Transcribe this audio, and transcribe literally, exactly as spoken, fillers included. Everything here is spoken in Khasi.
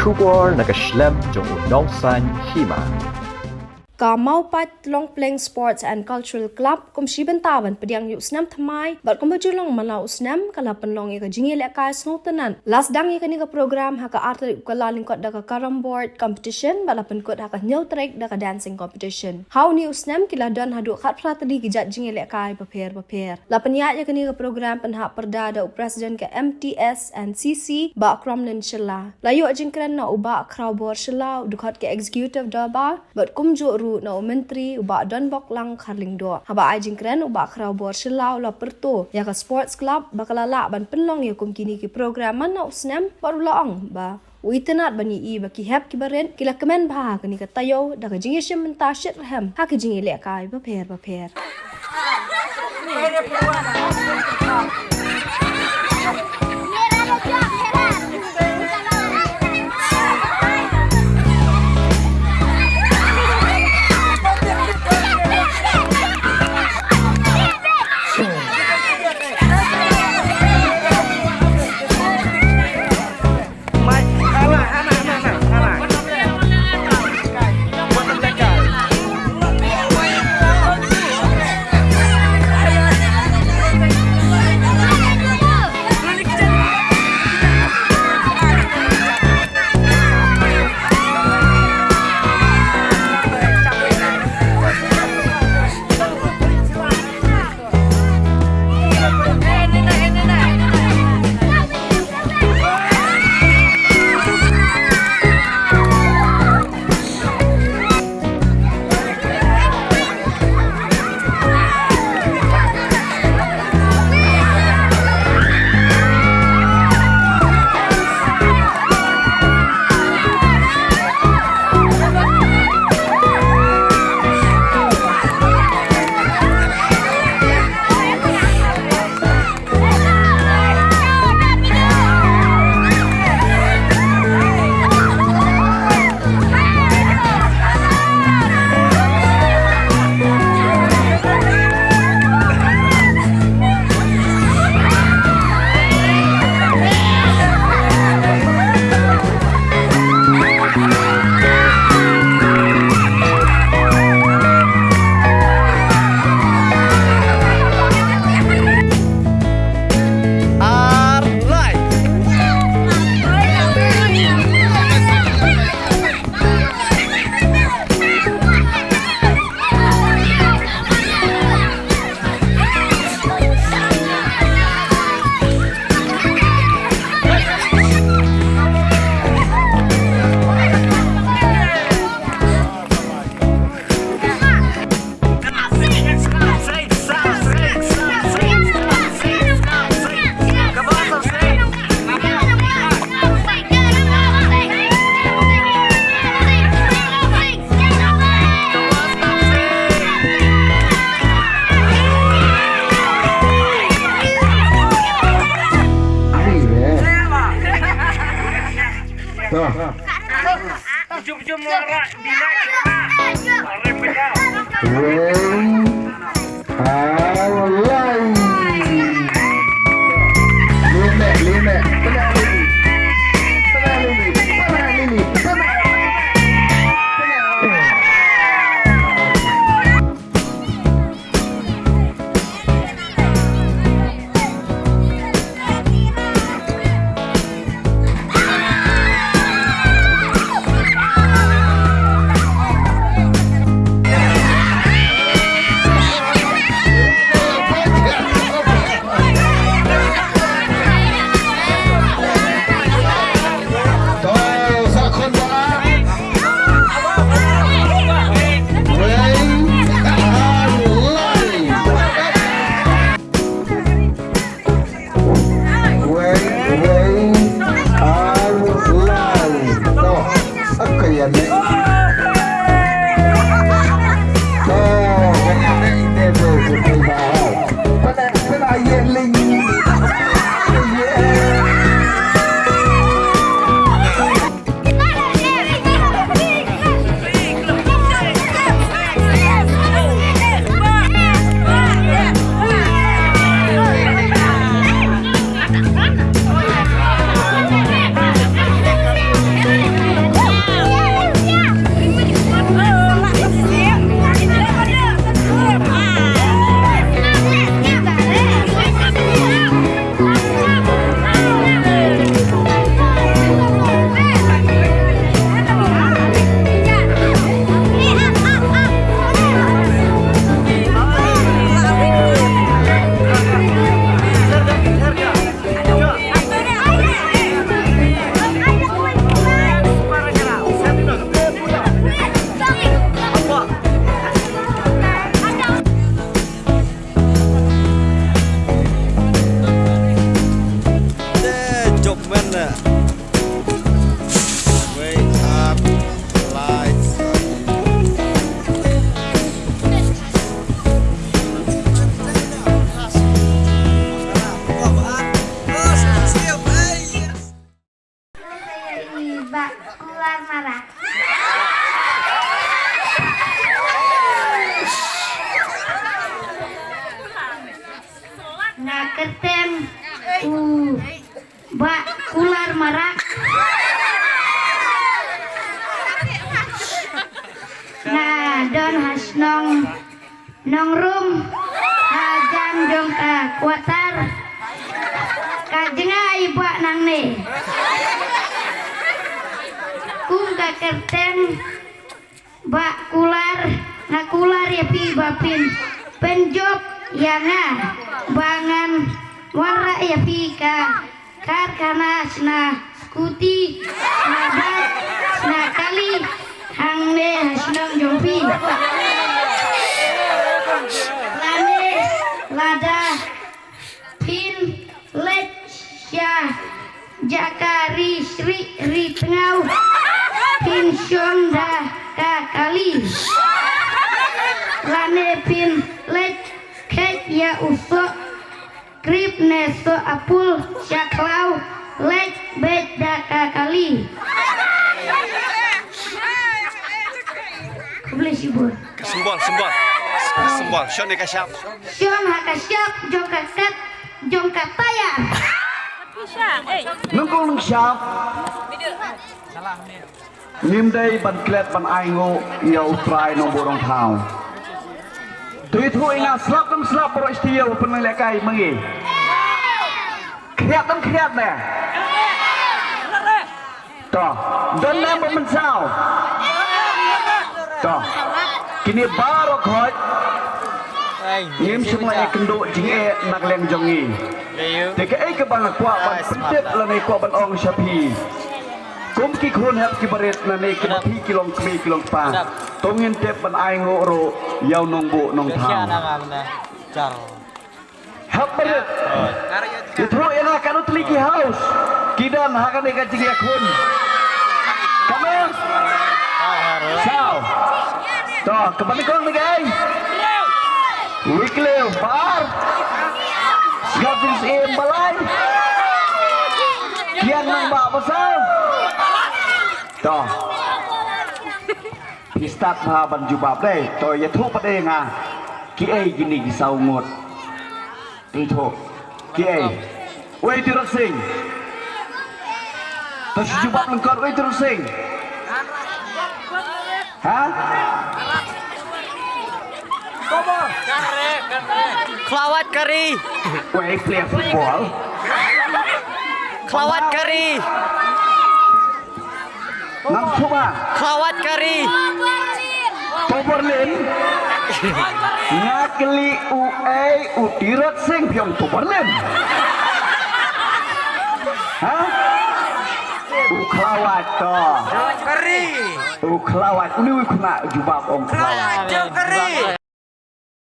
Khubor na ka shlem jong u nongsan hima. Ka Mawpait Longpleng Sports and Cultural Club kum shi bynta ban pdiang ïa u snem thymmai bad kumba ju long man la u snem ka la pynlong ïa ka jingïalehkai sngewtynnat. La sdang ïa kane ka program ha ka ar tarik u Kyllalyngkot da ka carrom board competition bad la pynkut ha ka hynñiew tarik da ka dancing competition. Ha une u snem ki la don haduh khatphra tylli ki jait jingïalehkai bapher bapher. La pynïaid ïa kane ka program pynhap pyrda da u president ka M T S and C C Bah Cromlin Shylla. La ïoh jingkren na u Bah Khrawbor Shylla u dkhot ka executive dorbar bad kumjuh ruh na u myntri u Bah Donboklang Kharlyngdoh. Haba ai jingkren u Bah Khrawbor Shylla u la pyrto ïa ka sports club ba ka la lah ban pynlong ïa kum kine ki program man la u snem bad u la ong ba u itynnat ban ïohi ba ki hep ki barit ki la kmen bha ha kane ka taïew da ka jingïashim bynta shitrhem ha ki jingïalehkai bapher bapher. Bah Kular Marak. Nga kyrteng u Bah Kular Marak. Nga don ha shnong Nongrum, hajan jong ka quarter. Ka jngai ba nangne. Kum ka kyrteng Bah Kular, nga kular ïa phi ba phin pynjop ïa nga ba ngan wanrah ïa phi ka karkhana shna skuti, shna bike, shna kali hangne ha shnong jong phi. Lane lada phin leit sha jaka ri shrieh ri tngaw, phin shong da ka kali. Lane phin leit khet ïa u soh krip ne soh apul sha khlaw, leit beit da ka kali. Khublei shibun. Symbol, symbol. Symbol. Shon ïa ka shap. Shon ha ka shap jong ka kat jong ka tayar. Nongkong nongshap. Ngim dei ban klet ban ainguh ïa U Trai Nongbuh Nongthaw. To ïathuh ïa nga slap dang slap baroh shi taïew pynlehkai ma ngi. Khriat dang khriat ne. To, don ne ba mynsaw. To, kine baroh khoit. Ngim shym la ïakynduh jingeh na ka liang jong ngi. Te kaei kaba nga kwah ban pyntip lane kwah ban ong sha phi. Kum ki khun hep ki barit lane kiba phi ki long kmie ki long kpa. To ngin tip ban ainguh ruh ïa u Nongbuh Nongthaw. Hep barit. Ïathuh ïa nga katno tylli ki house ki don ha kane ka jingïakhun. Katno? Saw. To, kaba nyngkong ne kaei? Wycliffe, bar. Sngap Syiem, ba lai. Kiang Nangbah, ba saw. To. Phi stad bha ban jubab dei. To ïathuh pat ïa nga. Kiei kine ki saw ngut? Ïathuh. Kiei? Wei Tirot Sing. To shu jubab lyngkot, wei Tirot Sing. Ha? Khlawait kari. Wei player football. Khlawait kari. Nang shuwa. Khlawait kari. To Berlin. Nga kylli uei u Tirot Sing phi ong to Berlin. Ha? U khlawait to. Kari. U khlawait. Uni u khynnah jubab ong khlawait. Khlawait jong kari.